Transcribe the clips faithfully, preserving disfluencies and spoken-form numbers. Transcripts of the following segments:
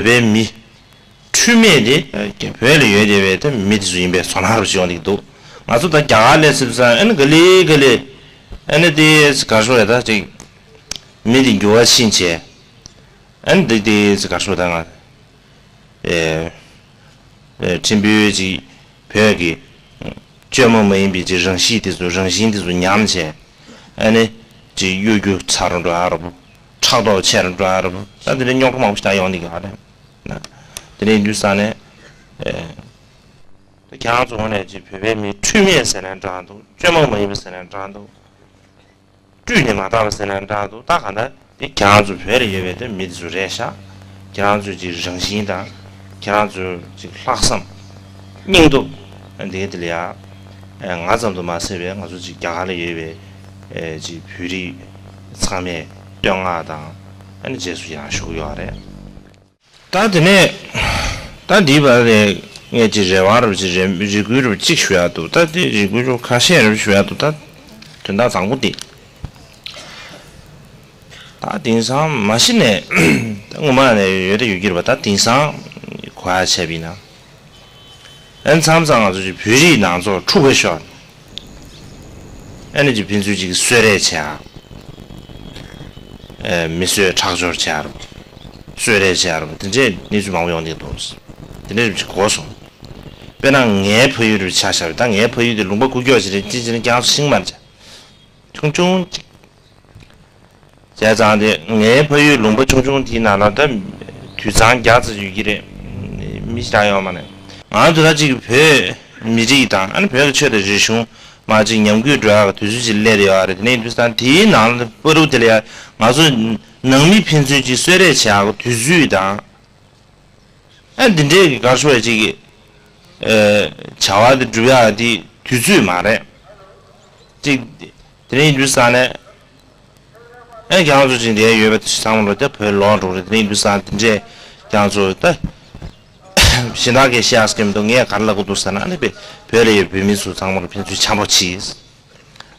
པའི་མི་འཁྲུལ་མེད་དེ་བོད་ལ་ཡོད་བསྡད་པའི་ད་མི་དེ་ཚོ་ཡིན་པའི་ཚོར་སྣང་རུ་བྱུང་བསྡད་འདུག་ང་ཚོ་ད་རྒྱ་གར་སླེབས་ཚར་ཙང་ཨ་ནི་ག་ལེ་ག་ལེ་ཨ་ནི་དེ་གར་ཤོག་ཡ་ད་ཅིག་མི་དེ་འགྱུར་བ་ཕྱིན་བྱས་ཨ་ནི་དེ་དེ་གར་ཤོག་ད་ང་ཨེ་ཨེ་ཕྲན་བུ་ཅིག་བོད་ཀྱི་བཅོས་མ་མ་ཡིན་པའི་ཅིག་རང་གཤིས་དེ་ཚོ་རང་བཞིན་དེ་ཚོ་ཉམས་བྱས་ཨ་ནི་ཅིག་གཡོ་སྒྱུ་ཚ་རུ་འགྲོ་ཨ་རུ་ཕྲག་དོག་ཆེ་རུ་འགྲོ་ཨ་རུ་ད་དེ་འདྲའི་རྙོག་དྲ་མང་པོ་ཞིག་ད་ཡོང་འདི་ག་རེད་ན། དེ་ནས་འདུག་ས་ནས་ཨེ། ད་ཁྱེད་རང་ཚོ་ངོས་ནས་ཅིག་བོད་པའི་མི་འཁྲུལ་མེད་ཟེར་ནའི་འདྲ་འདུག་བཅོས་མ་མ་ཡིན་པ་ཟེར་ནའི་འདྲ་འདུག་བཀྲུས་ནས་མ་བཏང་བ་ཟེར་ནའི་འདྲ་འདུག་ད་གང་ལྟར་དེ་ཁྱེད་རང་ཚོ་བོད་ལ་ཡོད་པའི་དེ་མི་དེ་ཚོ་རེད་ཤག་ཁྱེད་རང་ཚོའི་ཅིག་རང་བཞིན་དང་ཁྱེད་རང་ཚོའི་ཅིག་ལྷག་བསམ་སྙིང་སྟོབས་འདི་དེ་ལ་ཡ་ང་ཙམ་དུ་མ་ཟད་པའི་ང་ཚོ་ཅིག་རྒྱ་གར་ལ་ཡོད་པའི་ཅིག་བོད་རིགས་ཚང་མས་བསྟོད་བསྔགས་དང་ཨ་ནི་རྗེས་སུ་ཡང་ཞུ་གི་ཡོད་རེད། ད་དེ་ནས་ད་འདི་བར་ལས་ངས་ཀྱི་རེ་བ་རབ་ཅིག་རེ་རེ་སྐུལ་རབ་ཅིག་ཞུ་ཡ་འདུག་ད་དེ་རེ་སྐུལ་རབ་ཁ་ཤས་རབ་ཞུ་ཡ་འདུག་ད་དོན་དག་དང་པོ་དེ་ད་དེང་སང་མ་གཞི་ནས་ད་ངོ་མ་ནས་ཡོད་ད་ཡོད་ཀྱི་རེད་པ། ད་དེང་སང་གོ་ཡ་བྱས་པ་ཡིན་ན་ཨ་ནི་མཚམས་མཚམས་ང་ཚོ་ཀྱི་བོད་རིགས་ནང་ཚོགས་འཁྲུག་པ་ཤོར། ཨ་ནི་ཅིག་ཕན་ཚུན་ཅིག་གསོད་རེས་བྱེད་ཨ། མི་གསོད་ཁྲག་སྦྱོར་བྱེད་ཨ་རོ། གསོད་རེས་བྱེད་ཨ་རོ། དེ་འདྲའི་གནས་ཚུལ་མང་པོ་ཡོང་གི་འདུག་དེ་འདྲའི་རིགས་ཅིག་གོ་སོང་། དཔེར་ན་ངའི་ཕ་ཡུལ་རུ་ཆ་བཞག་པ་ད་ངའི་ཕ་ཡུལ་དེ་ལུང་པ་ཁུག་ཀྱོག་ཅིག་རེད། ཅི་ཅི་ནས་ཀྱང་ཤིང་མར་བྱ། ཆུང་ཆུང་ཅིག་བྱས་ཙང་དེ་ངའི་ཕ་ཡུལ་ལུང་པ་ཆུང་ཆུང་དེའི་ནང་ལ་ད་དུད་ཚང་བརྒྱ་ཙམ་ཡོད་ཀྱི་རེད། མི་ཞིག་ཀྱང་ཡོད་མ་རེད། ང་ཚོ་ད་ཅིག་བོད་མི་རིགས་དང་ཨ་ནི་བོད་ཀྱི་ཆོས་དང་རིག་གཞུང་མ་ཅིག་ཉམས་རྒུད་འགྲོ་ཡག་གི་དུས་ཚོད་ཅིག་སླེབས་ཡོད་རེད། དེ་ནས་དུས་སང་དེའི་ནང་ལ་བར་དུ་དེ་ལ་ཡ་ང་ཚོ་ནང་མི་ཕན་ཚུན་ཅིག་གསོད་རེས་བྱེད་ཡག་གི་དུས་ཚོད་དང་། ཨ་འདི་འདྲའི་གི་གར་ཤོར་བའི་ཅིག་གི་ཨེ་བྱ་བ་འདི་སྒྲུབ་ཡག་འདི་དུས་ཚོད་མ་རེད། ཅིག་དེ་རིང་དུས་སང་ནས་ཨ་ཁྱེད་རང་ཚོ་ཅིག་འདིར་ཡོད་པ་ཚང་མ་ལོ་ད་བོད་ལོག་འགྲོ་རེད། དེ་རིང་དུས་སང་དེ་འདྲའི་ཁྱེད་རང་ཚོ་ད་གཞན་དག་གིས་བཤད་ཨ་སྐད་མི་འདུག་ངས་ག་རེ་ལབ་དགོས་འདུག་ཟེར་ན་ཨ་ནི་བོད་བོད་ལ་ཡོད་བོད་མི་ཚོ་ཚང་མ་ལ་ཕན་ཚུན་འཆམ་པོ་གྱིས།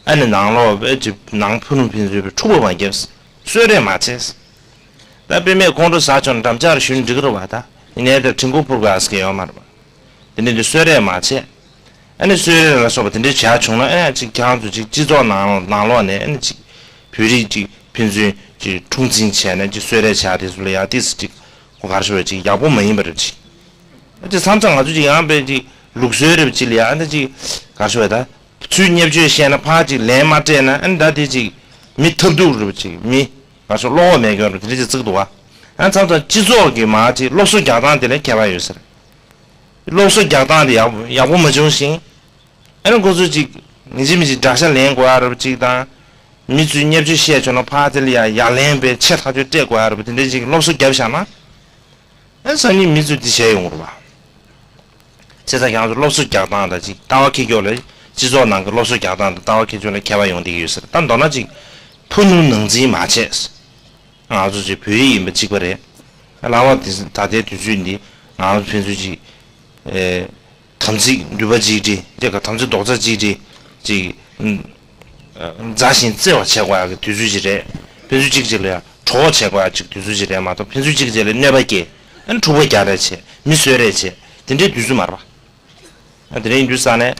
ཨ་ནི་ནང་ལོགས་བོད་ཀྱི་ནང་ཕུ་ནུ་ཕན་ཚུན་འཁྲུག་པ་མ་བརྒྱབ། གསོད་རེས་མ་བྱས། ད་དཔེ་མེད་ཁོང་ཁྲོ་ཟ་བྱུང་ན་འགྲམ་ལྕག་རེ་གཞུས་ན་འགྲིག་གི་རེད་བ། ད་ཡིན་ནའི་ད་གྲི་མགོ་ཕུར་དགོས་ཨ་སྐད་ཡོད་མ་རེད་བ། དེ་འདྲ་དུས་གསོད་རེས་མ་བྱས། ཨ་ནི་གསོད་རེས་ལ་སོགས་པ་དེ་འདྲའི་བྱས་བྱུང་ན་ཨ་ནི་ཅིག་ཁྱེད་རང་ཚོ་ཅིག་སྤྱི་ཚོགས་ནང་ནང་ལོགས་ནས་ཨ་ནི་ཅིག་བོད་རིགས་ཅིག་ཕན་ཚུན་ཅིག་འཁྲུག་འཛིང་བྱས་ནས་ཅིག་གསོད་རེས་བྱས་དེ་ཚོ་ལ་ཡང་ཏིས་ཅིག་གོ་གར་ཤོར་བའི་ཅིག་ཡག་པོ་མ་ཡིན་པ་རེད་ཅིག་ཨ་ཅིག་མཚམས་མཚམས་ང་ཚོ་ཅིག་ཡང་དཔེ་ཅིག་ལུགས་སྲོལ་རེ་བ་ཅིག་ལ་ཡང་ཨ་ནི་ཅིག་གར་ཤོར་བའི་ད་ཚུལ་བརྙས་བཅོས་བཤད་ན་ཕར་ཅིག་ལན་མ་སྤྲད་ན་ཨ་ནི་ད་དེ་ཅིག་མི་ཐབས་སྡུག་རེ་བ་ཅིག་མི་གར་ཤོར་བློ་ཁོག་མེད་མཁན་རེ་བ་དེ་འདྲ་ཅིག་བརྩི་གི་འདུག་བ། ཨ་མཚམས་མཚམས་སྤྱི་ཚོགས་ཀྱི་མ་ཅིག་སློབ་གསོ་རྒྱག་སྟངས་དེ་ལ་ཁྱད་པར་ཡོད་ཟེར། སློབ་གསོ་རྒྱག་སྟངས་དེ་ཡག་ཡག་པོ་མ་བྱུང་ཞིང་། ཨ་ནི་ཁོ་ཚོས་ཅིག་ངེས་ཅིག་མི་ཅིག་དགྲ་ཤ་ལེན་དགོས་ཨ་རབ་ཅིག་དང་། མི་ཚོས་བརྙས་བཅོས་བཤད་བྱུང་ན་ཕར་དེ་ལ་ཡ་ཡ་ལན་པའི་ཆེ་ཐག་ཆོད་སྤྲད་དགོས་ཨ་རབ་དེ་འདྲའི་ཅིག་སློབ་གསོ་བརྒྱབ་བཞག་ན། ཨ་སང་ཉིན་མི་ཚོས་དེ་བྱས་ཡོང་རེད་བ། བྱས་ཙང་ཁྱེད་ཚོ་སློབ་གསོ་རྒྱག་སྟངས་དང་ཅིག་ལྟ་བ་འཁྱེར་ཕྱོགས་ལ་སྤྱི་ཚོགས་ནང་གི་སློབ་གསོ་རྒྱག་སྟངས་དང་ལྟ་བ་འཁྱེར་ཕྱོགས་ལ་ཁྱད་པར་ཡོང་བསྡད་ཀྱི་ཡོད་ཟེར། ད་མདོར་ན་ཅིག་ཕུ་ནུ་ནང་འཛིང་མ་བྱས། ང་ཚོ་ཅིག་བོད་རིགས་ཡིན་པ་གཅིག་པ་རེད། ལྷག་པར་དེ་ད་ལྟའི་དུས་ཚོད་འདི་ང་ཚོ་ཕན་ཚུན་ཅིག་ཨེ་དམ་ཚིག་མདུད་པ་གཅིག་སྒྲིལ་དེ་ག་དམ་ཚིག་རྡོག་རྩ་གཅིག་སྒྲིལ་ཅིག་ཨ་མཛའ་ཞིང་བརྩེ་བ་བྱེད་དགོས་ཡག་གི་དུས་ཚོད་ཅིག་རེད། ཕན་ཚུན་གཅིག་གཅིག་ལ་ཡང་གྲོགས་བྱེད་དགོས་ཡག་ཅིག་དུས་ཚོད་ཅིག་རེད་མ་གཏོགས་ཕན་ཚུན་གཅིག་གཅིག་ལ་གནོད་པ་སྐྱེལ་ཨ་ནི་འཁྲུག་པ་རྒྱག་རེས་བྱེད་མི་གསོད་རེས་བྱེད་དེ་འདྲའི་དུས་ཚོད་མ་རེད་པ། ཨ་དེ་རིང་དུས་སང་ནས་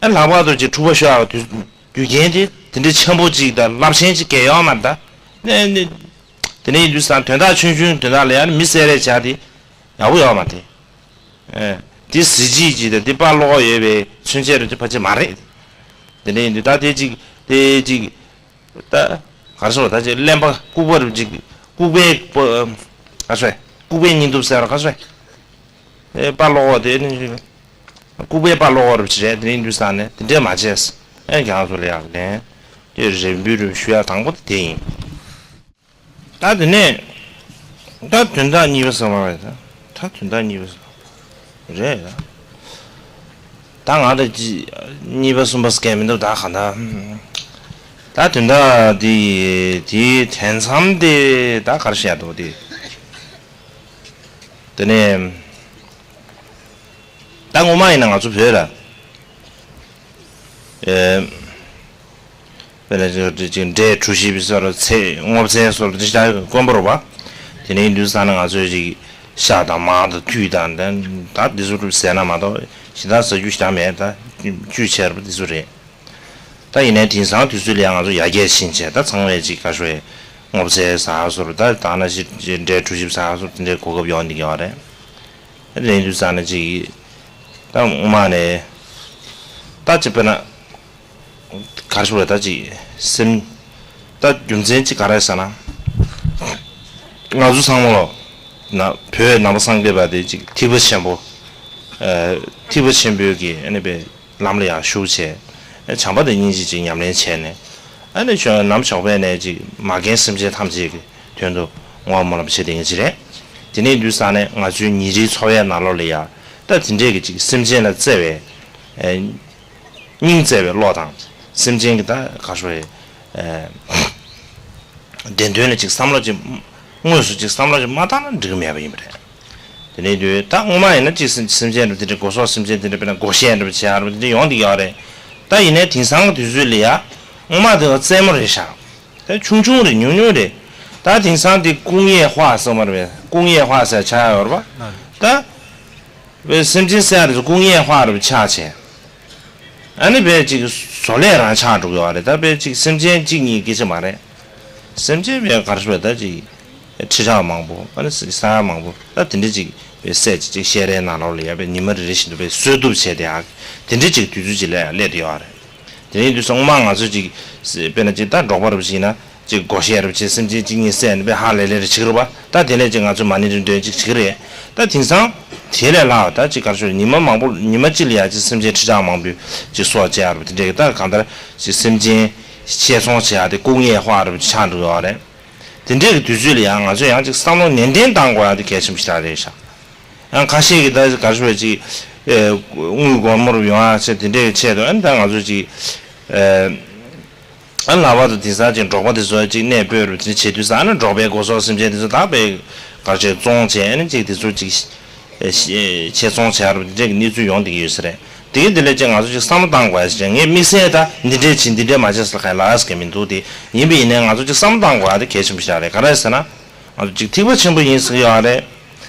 ཨ་ལྷག་པར་དུ་ཅིག་འཁྲུག་པ་ཤོར་ཡག་གི་དུས་རྒྱུ་རྐྱེན་དེ་དེ་འདྲའི་ཆེན་པོ་ཅིག་དང་རླབས་ཆེན་ཅིག་གལ་ཡོད་མ་རེད་ད། ནས་ནས་དེ་ནས་དུས་སང་དོན་དག་ཆུང་ཆུང་དོན་དག་ལ་ཡང་མི་གསད་རེས་བྱ་དེ་ཡག་པོ་ཡོད་མ་རེད། ཨེ་དེ་གཟི་བརྗིད་ཅིག་དང་དེ་དཔའ་བློ་ཁོག་ཡོད་པའི་མཚོན་བྱེད་རེད་ཅེས་ཕལ་ཆེར་མ་རེད། དེ་ནས་དུས་ད་དེ་ཅིག་དེ་ཅིག་ད་ག་རེ་ཟེར་བ་ད་ཅིག་གླེན་པ་ལྐུགས་པ་རུ་ཅིག་ལྐུགས་པའི་པ་ག་རེ་ཟེར་ལྐུགས་པའི་སྙིང་སྟོབས་ཟེར་བ་ག་རེ་ཟེར། ཨེ་དཔའ་བློ་ཁོག་དེ་ནི་ལྐུགས་པའི་དཔའ་བློ་ཁོག་རུ་ཅིག་རེད། དེ་ནས་དུས་སང་ནས་དེ་འདྲས་མ་བྱས་ཨེ་ཁྱེད་རང་ཚོ་ལ་ཡག་ལན་དེ་རེ་འབུལ་རུ་ཞུ་ཡག་དང་པོ་དེ་ཡིན། ད་དེ་ནས་ད་དོན་དག་གཉིས་པ་ཟེར་བ་རེད། ད་དོན་དག་གཉིས་པ་ཟེར་རེད། ད་ང་ད་ཅི་གཉིས་པ་གསུམ་པ་ཟེར་མཁན་མི་འདུག་ད་ག་ད་ད་དོན་དག་དེ་དེའི་དེ་མཚམས་དེ་ད་ག་རེ་བཤད་འདུག་དེ་དེ་ནས་ད་ངོ་མ་ཡིན་ན་ང་ཚོ་བོད་ལ། ཨེ། དཔེར་ན་ཅིག་འབྲས་གྲུ་བཞི་པའི་སོགས་ལ་ཚེ་སྔོ་ཚལ་སོགས་ལ་དྲི་ཆབ་དཀོན་པོ་རེད་པ། དེ་ནས་དུས་སང་ན་ང་ཚོས་ཅིག་ ཤ་དང་མར་དང་ཐུད་དང་ད་ད་འདི་ཚོ་ཟས་ན་མ་གཏོགས་ཞེ་དྲག་ཟ་རྒྱུ་ཞེ་དྲག་མེད། ད་བཅུད་ཆེ་རུ་འདི་ཚོ་རེད། ད་ཡིན་ནའི་དེང་སང་དུས་ཚོད་ལ་ཡང་ང་ཚོ་ཡར་རྒྱས་ཕྱིན་བྱས་ད་ཚང་མས་ཅིག་ག་ཤོད་སྔོ་ཚལ་ཟ་སོར་ད་ད་ན་ཞིག་འབྲས་གྲོ་ཞིབ་ཟ་སོར་དེ་འདྲའི་གོ་སྐབས་ཡོང་འདི་ཡོད་རེད། དེ་ཡིན་དུས་ཙང་ནས་ཅིག་ད་སྔོན་མ་ནས་ད་ཅིག་དཔེར་ན། ག་རེ་ཞུ་དགོས་རེད། ད་ཅིག་སེམས། ད་རྒྱུ་མཚན་ཅིག་ག་རེ་ཟེར་ན། ང་ཚོ་ཚང་མ་ལོ། ན་བོད་ནང་པ་སངས་རྒྱས་པ་དེ་ཅིག་ཐེག་པ་ཆེན་པོ། ཨ། ཐེག་པ་ཆེན་པོའི་གི་ཨ་ནི་པའི་ལམ་ལ་ཡང་ཞུགས་བྱས། ཨ། བྱམས་པ་དང་སྙིང་རྗེ་ཅིག་ཉམས་ལེན་བྱས་ནས། ཨ་ནི་ཆོས་ནམ་ཞོགས་པ་ནས་ཅིག་མ་རྒན་སེམས་ཅན་ཐམས་ཅད་ཀྱི་དོན་དུ་བསྔོ་བ་སྨོན་ལམ་བྱེད་བསྡད་མཁན་ཅིག་རེད། དེ་ནས་དུས་ཙང་ནས་ང་ཚོའི་ཉིན་རེའི་འཚོ་བའི་ནང་ལོགས་ལ་ཡང་ད་དེ་འདྲས་ཀྱི་ཅིག་སེམས་ཅན་ལ་བརྩེ་བའི། ཨ། སྙིང་བརྩེ་བའི་བློ་དང་། སེམས་ཅན་གྱི་ད་ག་ཤོད་རེད། ཨ། བདེན་དོན་ལ་ཅིག་བསམ་བློ་ཅིག་དངོས་སུ་ཅིག་བསམ་བློ་ཅིག་མ་བཏང་ན་འགྲིག་གི་མེད་པ་ཡིན་པ་རེད། དེ་ནས་དུས་ད་སྔོན་མ་ཡིན་ན་ཅིག་སེམས་སེམས་ཅན་རུ་དེ་འདྲའི་སྒོ་ཟོག་སེམས་ཅན་དེ་འདྲ་དཔེར་ན་སྒོ་ཤེས་འདྲ་བྱེད་ཡ་རུ་དེ་འདྲ་ཡོང་བསྡད་ཡོད་རེད། ད་ཡིན་ནའི་དེང་སང་གི་དུས་ཚོད་ལ་ཡ། སྔོན་མ་དེ་བ་རྩེད་མོ་རེད་ཤག་ད་ཆུང་ཆུང་རེད། ཉུང་ཉུང་རེད། ད་དེང་སང་དེ་工业化ཟེར་མ་རེད།工业化ཟེར་ཆགས་ཡོད་རེད་པ། ད་བའི་སེམས་ཅན་ཟེར་ཡ་རེད།工业化རུ་ཆགས་བྱས། ཨ་ནི་བས་ཅིག་བཟོ་ལས་རང་ཆགས་འགྲོ་གི་ཡོད་རེད། ད་བས་ཅིག་སེམས་ཅན་གཅིག་གཉིས་སྐད་ཆ་མ་རེད། སེམས་ཅན་བས་ག་རེ་ཞུ་བས་ད་ཅིག་ཁྲི་ཕྲག་མང་པོ། ཨ་ནི་ས་ཡ་མང་པོ་ད་དེ་འདྲ་ཅིག་བས་བསད་ཅིག་ཅིག་བཤས་རའི་ནང་ལོགས་ལ་ཡ་བས་ཉི་མ་རེ་རེ་བཞིན་དུ་བས་གསོད་གཏུབ་བྱས་ཏེ་ཨ་དེ་འདྲ་ཅིག་དུས་ཚོད་ཅིག་ལ་ཡ་སླེབས་བསྡད་ཡོད་རེད། དེ་ནས་དུས་སོང་མ་ང་ཚོ་ཅིག་དཔེར་ན་ཅིག་ད་འབྲོག་པ་རུ་ཅིག་ཡིན་ན། ཅིག་སྒོ་ཤེས་རབ་ཅིག་སེམས་ཅན་གཅིག་གཉིས་བསད་ནས་དཔེ་ཧ་ལས་ལས་རེ་བྱེད་ཀྱི་རེད་པ། ད་དེ་ལས་ཅིག་ང་ཚོ་མ་ཎི་རེ་འདོན་ཅིག་བྱེད་ཀྱི་རེད། ད་དེང་སང་དེ་ལས་ལྷག་ད་ཅིག་ག་རེ་ཞུ་ཉི་མ་མང་པོ་ཉི་མ་གཅིག་ལ་ཡ་ཅིག་སེམས་ཅན་ཁྲི་ཕྲག་མང་པོའི་ཅིག་སྲོག་བཅད་རབ་དེ་འདྲས་ཀྱི་ད་གང་ལྟར་ཅིག་སེམས་ཅན་བཤས་ཚོང་བྱེད་ཡ་དེ་工业化རབ་ཆགས་འགྲོ་ཡོད་རེད། དེ་འདྲས་ཀྱི་དུས་ཚོད་ལ་ཡང་ང་ཚོ་ཡང་ཅིག་བསམ་བློ་ནན་ཏན་བཏང་དགོས་ཡ་དེ་གལ་ཆེན་པོ་ཞེ་དྲག་རེད་ཤག་ཡང་ཁ་ཤས་ཀྱིས་ད་ག་རེ་ཞུ་བ་ཅིག་ཨེ། དངུལ་སྒོར་མོ་རུ་ཡོང་ཡ་ཆེད་དེ་འདྲས་ཀྱི་ཆེད་དུ་ཨ་ནི་ད་ང་ཚོ་ཅིག་ཨེ། ཨ་ལྷག་པར་དུ་དེང་སང་ཅིག་འབྲོག་པ་དེ་ཚོ་ཅིག་གནས་སྤོས་རུ་དེ་བྱེད་དུས་ཙང་ཨ་ནི་འབྲོག་པའི་སྒོ་ཟོག་སེམས་ཅན་དེ་ཚོ་དག་པའི་གར་ཆེད་བཙོང་བྱས་ཨ་ནི་ཅིག་དེ་ཚོ་ཅིག་ཨེ་ཤེ་ཆེད་བཙོང་བྱས་རུ་དེ་འདྲས་ཀྱི་གནས་ཚུལ་ཡོང་བསྡད་ཀྱི་ཡོད་ས་རེད། དེ་གི་དེ་ལས་ཅིག་ང་ཚོ་ཅིག་བསམ་བློ་བཏང་དགོས་ཡ་ཞིག་རེད། ངས་དམིགས་བསལ་ད་འདི་འདྲས་བྱེད་འདི་འདྲས་མ་བྱེད་ཟེར་ག་ལ་ཟེར་གི་མི་འདུག་དེ་ཡིན་པ་ཡིན་ནའི་ང་ཚོ་ཅིག་བསམ་བློ་བཏང་དགོས་ཡ་དེ་གལ་ཆེན་པོ་ཞིག་རེད། ག་རེ་ཟེར་ན། ང་ཚོ་ཅིག་ཐེག་པ་ཆེན་པོ་ཡིན་ཟེར་གི་ཡོད་རེད།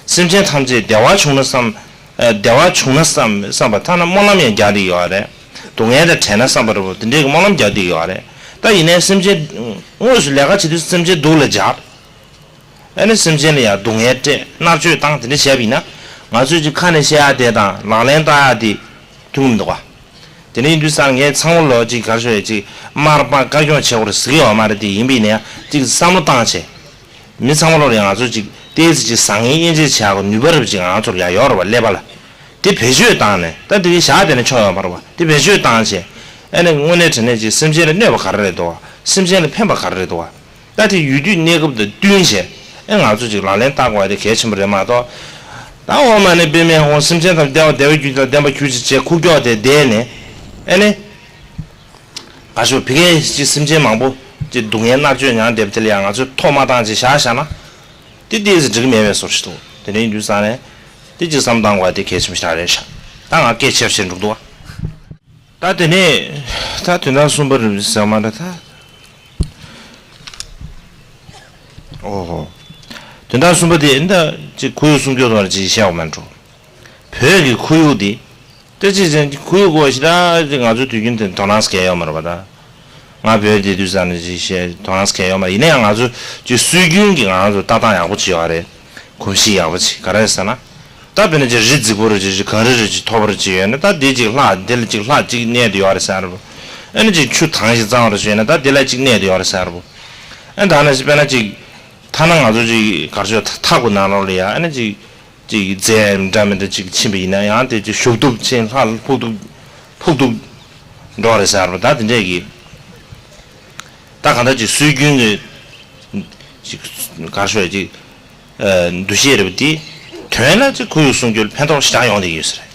སེམས་ཅན་ཐམས་ཅད་བདེ་བ་བྱུང་ན་བསམ། ཨ། བདེ་བ་བྱུང་ན་བསམ་བསམ་པ་ཐ་ན་སྨོན་ལམ་ཡང་རྒྱག་བསྡད་ཀྱི་ཡོད་རེད། སྡུག་བསྔལ་དང་བྲལ་ན་བསམ་པ་རེད་པ། དེ་འདྲའི་གི་སྨོན་ལམ་རྒྱག་བསྡད་ཀྱི་ཡོད་རེད། ད་ཡིན་ནའི་སེམས་ཅན་དངོས་སུ་ལས་ཀ་བྱེད་དུས་སེམས་ཅན་སྡུག་ལ་སྦྱར། ཨ་ནི་སེམས་ཅན་ལ་ཡང་སྡུག་བསྔལ་སྤྲད་མནར་གཅོད་བཏང་དེ་འདྲ་བྱས་པ་ཡིན་ན། ང་ཚོས་ཅིག་ཁ་ནས་བཤད་ཡ་དེ་དང་ལག་ལེན་བསྟར་ཡ་དེ་མཐུན་གྱི་མི་འདུག་ག་དེ་འདྲ་ཡིན་དུས་ཙང་ངས་ཚང་མ་ལོ་ཅིག་ག་རེ་ཞུ་ཡ་ཅིག་དམར་དམར་དཀར་སྐྱོང་བྱེད་དགོས་རེད་ཟེར་གྱི་ཡོད་མ་རེད། དེ་ཡིན་པ་ཡིན་ན་ཡང་ཅིག་བསམ་བློ་བཏང་བྱས། མི་ཚང་མ་ལོ་རེད། ང་ཚོ་ཅིག་ཏོག་ཙམ་ཅིག་བཟང་ངན་དབྱེ་འབྱེད་བྱེད་ཡག་གི་ནུས་པ་རབ་ཅིག་ང་ཚོར་ཡང་ཡོད་རེད་པ། ཀླད་པ་ལ། དེ་བེད་སྤྱོད་བཏང་ནས་ད་དེ་གི་བཞག་བསྡད་ན་ཆོག་ཡོད་མ་རེད་པ། དེ་བེད་སྤྱོད་བཏང་བྱས། ཨ་ནི་དངོས་གནས་དྲང་གནས་ཅིག་སེམས་ཅན་ལ་གནོད་པ་ག་རེ་རེད་འདུག་བ། སེམས་ཅན་ལ་ཕན་པ་ག་རེ་རེད་འདུག་བ། ད་དེ་ཡུལ་དུས་གནས་སྐབས་དང་བསྟུན་བྱས། ཨེ་ང་ཚོ་ཅིག་ལག་ལེན་བསྟར་དགོས་ཡ་དེ་གལ་ཆེན་པོ་རེད་མ་གཏོགས། ད་འོ་མ་ནི་དཔེ་མེད་ཧོ་སེམས་ཅན་དང་བདེ་བ་བདེ་བའི་རྒྱུ་དང་ལྡན་པ་གྱུར་ཅིག་བྱས་ཁུག་ཀྱོག་དེ་བསྡད་ནས། ཨེ་ནི། ག་ཤོད་ཕི་ཀའི་ཅིག་སེམས་ཅན་མང་པོ་ཅིག་སྡུག་བསྔལ་མནར་གཅོད་མྱངས་བསྡད་པ་དེ་ལ་ཡང་ང་ཚོས་ཐོག་མ་བཏང་ཅིག་བཞག་བཞག་ན། དེ་ཏོག་ཙམ་འགྲིག་གི་མེད་པའི་བཟོ་ཞིག་འདུག་དེ་འདྲ་ཡིན་དུས་ཙང་ནས། དེ་ཅིག་བསམ་བཏང་དགོས་ཡ་དེ་གལ་ཆེན་པོ་ཞིག་རེད་ཤག་ད་ང་སྐད་ཆེར་བཤད་འགྲོ་འདུག་བ། ད་དེ་ནས་ད་དོན་དག་གསུམ་པ་རེད་ཟེར་མ་རེད་ད། ཨོ་ཧོ། དོན་དག་གསུམ་པ་དེ་ད་ཅིག་ཁོར་ཡུག་སྲུང་སྐྱོབ་ཐོག་ལ་ཅིག་བཤད་དགོས་མེད་འགྲོ། བོད་ཀྱི་ཁོར་ཡུག་དེ། ད་ཅིག་ཅན་ཁོར་ཡུག་སྐོར་ཞིག་ད་ཅིག་ང་ཚོ་དུས་རྒྱུན་དེ་དོ་སྣང་སྐྱེ་ཡོད་མ་རེད་པ་ད། ང་བོད་དེ་དུས་ཙང་ནས་ཅིག་བཤད་དོ་སྣང་སྐྱེ་ཡོད་མ་རེད། ཡིན་ན་ཡང་ང་ཚོ་ཅིག་སྲོལ་རྒྱུན་གྱི་ང་ཚོ་ལྟ་སྟངས་ཡག་པོ་ཅིག་ཡོད་རེད། གོམས་གཤིས་ཡག་པོ་ཅིག་ག་རེ་ཟེར་ན། ད་དཔེར་ན་ཅིག་རི་རྫིག་པོ་རུ་ཅིག་ཅིག་གངས་རི་རུ་ཅིག་མཐོ་པོ་རུ་ཅིག་ཡོད་ན་ད་དེ་ཅིག་ལྷག་དེ་ལ་ཅིག་ལྷག་ཅིག་གནས་དུ་ཡོད་རེད་ཟེར་ར་བོ། ཨ་ནི་ཅིག་ཆུ་དྭངས་ཤིང་གཙང་བ་རུ་ཅིག་ཡོད་ན་ད་དེ་ལ་ཅིག་གནས་དུ་ཡོད་རེད་ཟེར་ར་བོ། ཨ་ནི་ད་ནི་ཅིག་དཔེར་ན་ཅིག་ཐ་ན་ང་ཚོ་ཅིག་གར་ཤོད་ཐག་གུ་ནང་ལོགས་ལ་ཡ་ཨ་ནི་ཅིག་ཅིག་རྫས་འདྲ་མི་འདྲ་ཅིག་ཕྱིན་པ་ཡིན་ན་ཡང་དེ་ཅིག་ཞུགས་གཏུབ་ཕྱིན་ལྷག་ཕུག་གཏུབ་ཕུག་གཏུབ་འགྲོ་རེད་ཟེར་བ་ད་དེ་འདྲས་ཀྱི། ད་གང་ལྟར་ཅིག་སྲོལ་རྒྱུན་གྱི་ཅིག་གར་ཤོད་ཅིག་འདུ་ཤེས་རེད་པ་དེ་དོན་ལ་ཅིག་ཁོར་ཡུག་སྲུང་སྐྱོབ་ལ་ཕན་ཐོགས་ཞེ་དྲག་ཡོང་བསྡད་ཀྱི་ཡོད་ས་རེད།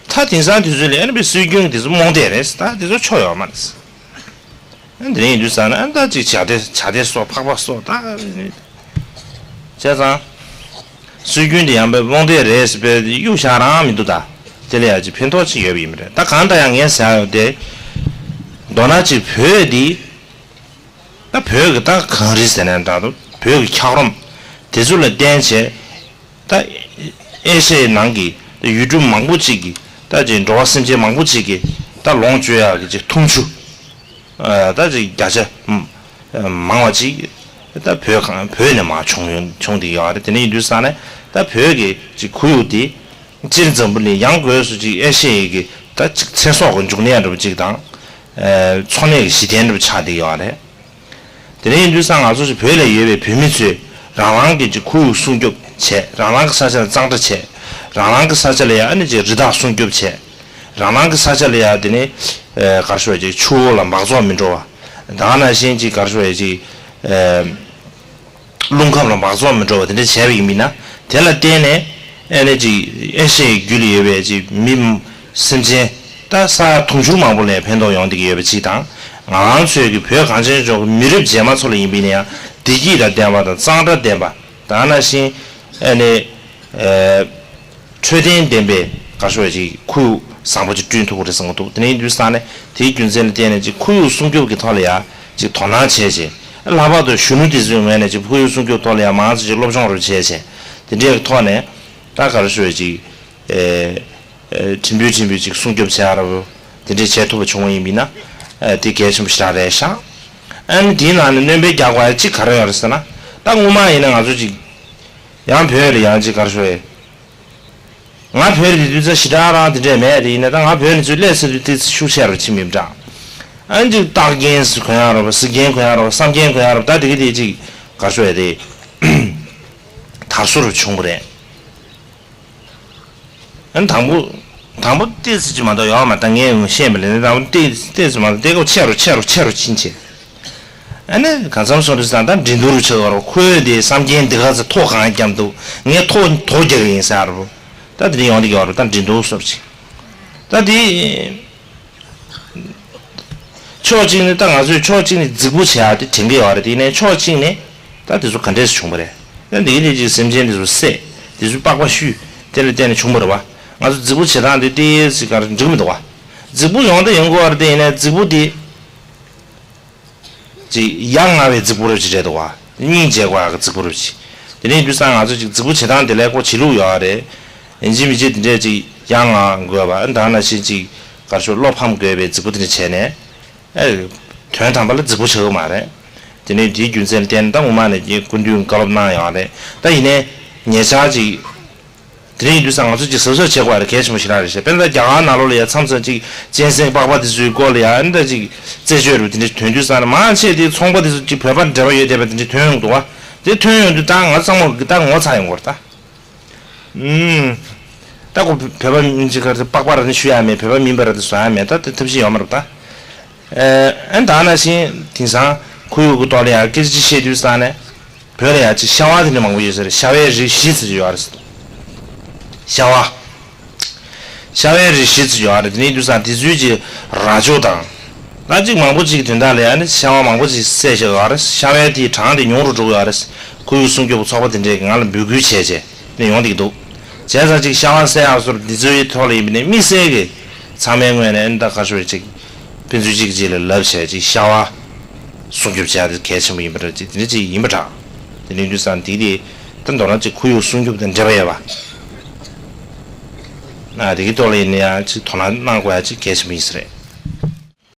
ད་དེང་སང་དུས་ཚོད་ལ་ཨ་ནི་པའི་སྲོལ་རྒྱུན་གྱི་དེ་ཚོ་རྨོངས་དད་རེད་ད་དེ་ཚོ་ཆོ་ཡོད་མ་རེད། ཨ་འདི་རིང་ཡིན་དུས་ཙང་ན་ཨ་ད་ཅིག་བྱ་དེ་བྱ་དེ་སོགས་ཕག་པ་སོགས་ད་བྱས་ཙང་། སྲོལ་རྒྱུན་དེ་ཡང་པའི་རྨོངས་དད་རེད་ཟེར་པའི་གཡུག་བཞག་རང་མི་འདུག་ད། དེ་ལ་ཡང་ཅིག་ཕན་ཐོགས་ཅིག་ཡོད་པ་ཡིན་པ་རེད་ད། གང་ལྟར་ཡང་ངས་ཟེར་ཡ་ཡོད་དེ། མདོར་ན་ཅིག་བོད་འདི། ད་བོད་ཀྱི་ད་གངས་རི་ཟེར་ནའང་འདྲ་འདུག་བོད་ཀྱི་འཁྱགས་རོམ་དེ་ཚོ་ལ་བརྟེན་བྱས། ད་ ཨེ་ཤ་ཡའི་ནང་གི་ད་ཡུལ་གྲུ་མང་པོ་ཅིག་གི་ད་ཅིག་འགྲོ་བ་སེམས་ཅན་མང་པོ་ཅིག་གི་ད་ལོངས་སྤྱོད་ཡག་གི་ཅིག་འཐུང་ཆུ་ད་ཅིག་བརྒྱ་ཆ་མང་བ་ཅིག་ད་བོད་གང་བོད་ནས་མར་བྱུང་ཡོང་བྱུང་བསྡད་ཡོད་རེད། དེ་ནས་ཡིན་དུས་ཙང་ནས་ད་བོད་ཀྱི་ཅིག་ཁོར་ཡུག་དེ་སྤྱིར་འཛམ་བུ་གླིང་ཡང་སྒོས་སུ་ཅིག་ཨེ་ཤ་ཡའི་གི་ད་ཅིག་ཚེ་སྲོག་གི་འབྱུང་གནས་འདྲ་པོ་ཅིག་དང་འཚོ་གནས་ཀྱི་གཞི་རྟེན་འདྲ་པོ་ཆགས་བསྡད་ཡོད་རེད། དེ་ནས་ཡིན་དུས་ཙང་ང་ཚོ་ཅིག་བོད་ལ་ཡོད་པའི་བོད་མི་ཚོས་རང་རང་གི་ཅིག་ཁོར་ཡུག་སྲུང་སྐྱོབ་བྱས། རང་རང་གི་ས་ཆ་ལ་གཙང་སྦྲ་བྱས། རང་རང་གི་ས་ཆ་ལ་ཡང་ཨ་ནི་ཅིག་རི་དྭགས་སྲུང་སྐྱོབ་བྱས། རང་རང་གི་ས་ཆ་ལ་ཡང་དེ་ནས་ག་རེ་ཞུ་བ་ཅིག་ཆུ་བོ་ལ་འབག་བཙོག་མི་འགྲོ་བ། ད་ག་ནང་བཞིན་ཅིག་ག་རེ་ཞུ་བ་ཅིག་རླུང་ཁམས་ལ་འབག་བཙོག་མི་འགྲོ་བ་དེ་འདྲ་བྱས་པ་ཡིན་མིན་ན། དེ་ལ་བརྟེན་ནས་ཨ་ནི་ཅིག་ཨེ་ཤ་ཡའི་རྒྱུད་ལ་ཡོད་པའི་ཅིག་མི་སེམས་ཅན་ད་ས་དུང་ཕྱུར་མང་པོ་ལ་ཕན་ཐོགས་ཡོང་བསྡད་ཀྱི་ཡོད་པ་ཅིག་དང་། ང་རང་ཚོའི་གི་བོད་གངས་ཅན་ལྗོངས་ཀྱི་མི་རབས་རྗེས་མ་ཚོ་ལ་ཡིན་པ་ཡིན་ན་ཡང་བདེ་སྐྱིད་དང་ལྡན་པ་དང་གཙང་སྦྲ་ལྡན་པ། ད་ག་ནང་བཞིན་ཨ་ནི་འཕྲོད་བསྟེན་ལྡན་པའི་ག་རེ་ཞུ་བ་ཅིག་ཁོར་ཡུག་བཟང་པོ་ཅིག་བསྐྲུན་ཐུབ་ཀྱི་རེད་བསམ་གྱི་འདུག་དེ་ནས་ཡིན་དུས་ཙང་ནས་དེའི་རྒྱུ་མཚན་ལ་བརྟེན་ནས་ཅིག་ཁོར་ཡུག་སྲུང་སྐྱོབ་ཀྱི་ཐོག་ལ་ཡང་ཅིག་དོ་སྣང་བྱས་བྱས། ལྷག་པར་དུ་གཞོན་ནུ་དེ་ཚོའི་ངོས་ནས་ཅིག་ཁོར་ཡུག་སྲུང་སྐྱོབ་ཐོག་ལ་ཡང་མང་ཙམ་ཅིག་སློབ་སྦྱོང་རུ་བྱས་བྱས། དེ་འདྲའི་ཐོག་ནས་ད་ག་རེ་ཞུ་བ་ཅིག་ཨེ་ཨེ་ཕྲན་བུ་ཕྲན་བུ་ཅིག་སྲུང་སྐྱོབ་བྱས་ར་བོ་དེ་འདྲས་བྱས་ཐུབ་པ་བྱུང་བ་ཡིན་པ་ཡིན་ན་ཨེ་དེ་གལ་ཆེན་པོ་ཞེ་དྲག་རེད་ཤག་ཨ་ནི་དེའི་ནང་ནས་སྣོན་པ་རྒྱག་དགོས་ཡ་གཅིག་ག་རེ་ཡོད་རེད་ཟེར་ན། ད་སྔོན་མ་ཡིན་ན་ང་ཚོ་ཅིག་ཡང་བོད་ལ་ཡང་ཅིག་ག་རེ་ཞུ་བ་ཡིན། ང་བོད་ལ་དེ་དུས་ཚོད་ཞེ་དྲག་རང་དེ་འདྲས་མེད་དེ། ཡིན་ན་ད་ང་བོད་ནས་ཚུར་སླེབས་ཚར་དུས་དེ་ཤུགས་ཆེ་རུ་ཕྱིན་མིན་འདྲ། ཨ་ནི་ཅིག་རྟགས་རྒྱན་ཟེར་གོན་ཡག་རེད་པ། གཟིགས་རྒྱན་གོན་ཡག་རེད་པ། བསམ་རྒྱན་གོན་ཡག་རེད་པ། ད་དེ་གི་དེ་ཅིག་ག་རེ་ཞུ་བ་དེ་དར་སོ་རུ་བྱུང་བ་རེད། ཨ་ནི་དང་པོ་དང་པོ་ཏོག་ཙམ་ཅིག་མ་གཏོགས་ཡོད་མ་རེད། ད་ངས་ཤེས་པ་ལས་ནི་དང་པོ་ཏོག་ཙམ་ཏོག་ཙམ་མ་གཏོགས་དེ་སྐབས་ཆེ་རུ་ཆེ་རུ་ཆེ་རུ་ཕྱིན་བྱས། ཨ་ནི་གང་འཚམ་སོང་དུས་ཙང་ད་འགྲན་བསྡུར་རུ་ཆགས་ཡོད་རེད། ཁོས་དེ་བསམ་རྒྱན་འདི་ག་ཚོད་ཐོག་གང་བརྒྱབ་འདུག་ངས་ཐོག་ཐོག་རྒྱག་གི་ཡིན་ཟེར་རེད་པ། ད་དེ་འདྲ་ཡོང་གི་ཡོད་རེད། ད་འགྲན་བསྡུར་སོགས་ཅིག་ད་དེ། ཕྱོགས་གཅིག་ནས་ད་ང་ཚོས་ཕྱོགས་གཅིག་ནས་རྫིག་པོ་བྱེད་ཡག་དེ་དྲན་གྱི་ཡོད་རེད། དེ་ནས་ཕྱོགས་གཅིག་ནས་ད་དེ་ཚོ་ག་འདྲས་སེ་བྱུང་བ་རེད། ད་འདི་གི་ནས་ཅིག་སེམས་ཅན་དེ་ཚོ་བསད། དེ་ཚོའི་པགས་པ་བཤུས། དེ་ལ་བརྟེན་ནས་བྱུང་བ་རེད་པ། ང་ཚོ་རྫིག་པོ་བྱེད་སྟངས་དེ་ཏོག་ཙམ་ག་རེ་འགྲིག་མི་འདུག་པ། རྫིག་པོ་ཡོང་དེ་ཡོང་དགོས་པ་རེད། དེ་ཡིན་ན་རྫིག་པོ་དེ་ཅིག་ཡ་ང་བའི་རྫིག་པོ་རེད་ཅིག་རེད་འདུག་པ། སྙིང་རྗེ་དགོས་ཡག་གི་རྫིག་པོ་རེད་ཅིག་དེ་ནས་དུས་སང་ང་ཚོ་ཅིག་རྫིག་པོ་བྱེད་སྟངས་དེ་ལས་ཁོ་བྱེད་ལུགས་ཡོད་རེད། ཡིན་གཅིག་མིན་གཅིག་དེ་འདྲས་ཅིག་ཡ་ང་དགོས་པ། ད་ནང་བཞིན་ཅིག་ག་རེ་ཞུ། བློ་ཕམ་དགོས་པའི་རྫིག་པོ་དེ་འདྲ་བྱས་ནས། ཨེ། དོན་དམ་པ་ལ་རྫིག་པོ་བྱེད་ཀྱི་མ་རེད། དེ་ནས་དེའི་རྒྱུ་མཚན་ལ་བརྟེན་ནས་ད་སྔོན་མ་ནས་སྐུ་མདུན་བཀའ་སློབ་གནང་ཡོད་རེད། ད་ཡིན་ནའི་ཉེ་ཆར་ཅིག་དེ་རིང་ཡིན་དུས་སང་ང་ཚོ་ཅིག་གཟབ་གཟབ་བྱེད་དགོས་པ་རེད། གལ་ཆེན་པོ་ཞེ་དྲག་རེད་ཤག་དཔེར་ན་རྒྱ་གར་ནང་ལོགས་ལ་ཡ་མཚམས་མཚམས་ཅིག་གཅན་གཟན་པགས་པ་དེ་ཚོའི་སྐོར་ལ་ཡ་ཨ་ནི་ད་ཅིག་རྩད་གཅོད་རུ་དེ་འདྲ་ཐོན་དུས་སང་ནས་མང་ཆེ་དེ་ཚོང་པ་དེ་ཚོ་ཅིག་བོད་པ་འབྲེལ་བ་ཡོད་བསྡད་པ་དེ་འདྲ་ཐོན་ཡོང་འདུག་པ། དེ་ཐོན་ཡོང་དུས་ད་ང་ཚོ་ཚང་མ་གི་ད་ངོ་ཚ་ཡོང་གི་རེད་ད། ཨུམ། ད་ཁོ་བོད་པ་མིན་ཅིག་ག་རེ་པགས་པ་ར་ནི་ཞུ་ཡ་མེད། བོད་པ་མིན་པ་ར་དེ་བཟོ་ཡ་མེད། ད་དེ་ཐབས་ཤེས་ཡོད་མ་རེད་ད། ཨ་ནི་ད་ནང་བཞིན་དེང་སང་ཁོར་ཡུག་གི་ཐོག་ལ་ཡང་སྐད་ཆ་བཤད་དུས་སང་ནས་བོད་ལ་ཡང་ཅིག་ཤ་བ་དེ་འདྲ་མང་པོ་ཡོད་ས་རེད། ཤ་བའི་རིགས་བཞི་ཟེར་གྱི་ཡོད་རེད། ཤ་བ། ཤ་བའི་རིགས་བཞི་ཟེར་གྱི་ཡོད་རེད། དེ་ནས་དུས་སང་དེ་ཚོའི་ཅིག་རྭ་ཅོ་དང་། ད་ཅིག་མང་པོ་ཅིག་གི་དོན་དག་ལ་ཡང་ནི་ཤ་བ་མང་པོ་ཅིག་བསད་བཞག་ཡོད་རེད། ཤ་བའི་དེའི་གྲངས་དེ་ཉུང་རུ་འགྲོ་གི་ཡོད་རེད། ཁོར་ཡུག་སྲུང་སྐྱོབ་ཀྱི་ཚོགས་པ་དེ་འདྲས་ཀྱིས་ང་ལ་འབོད་སྐུལ་བྱས་བྱས་ནས་ཡོང་བསྡད་ཀྱི་འདུག་བྱས་ཙང་ཅིག་ཤ་བ་བསད་ཡག་སོར་འདི་ཚོའི་ཐོག་ལ་ཡིན་པ་ནས་དམིགས་བསལ་གྱི་ཚང་མའི་ངོས་ནས་ཨ་ནི་ད་ག་ཞུ་བ་ཅིག་ཕན་ཚུན་གཅིག་གཅིག་ལ་ལབ་བྱས་ཅིག་ཤ་བ་སྲུང་སྐྱོབ་བྱས་ཏེ་གལ་ཆེན་པོ་ཡིན་པ་འདྲ་ཅིག་དེ་འདྲ་ཅིག་ཡིན་པ་འདྲ། དེ་ནས་དུས་སང་དེ་དེ་ད་མདོར་ན་ཅིག་ཁོར་ཡུག་སྲུང་སྐྱོབ་དང་འབྲེལ་བ་ཡོད་པ། ཨ་དེ་གི་ཐོག་ལ་ཡིན་ན་ཡང་ཅིག་དོ་སྣང་གནང་དགོས་ཡ་ཅིག་གལ་ཆེན་པོ་ཡིན་ས་རེད།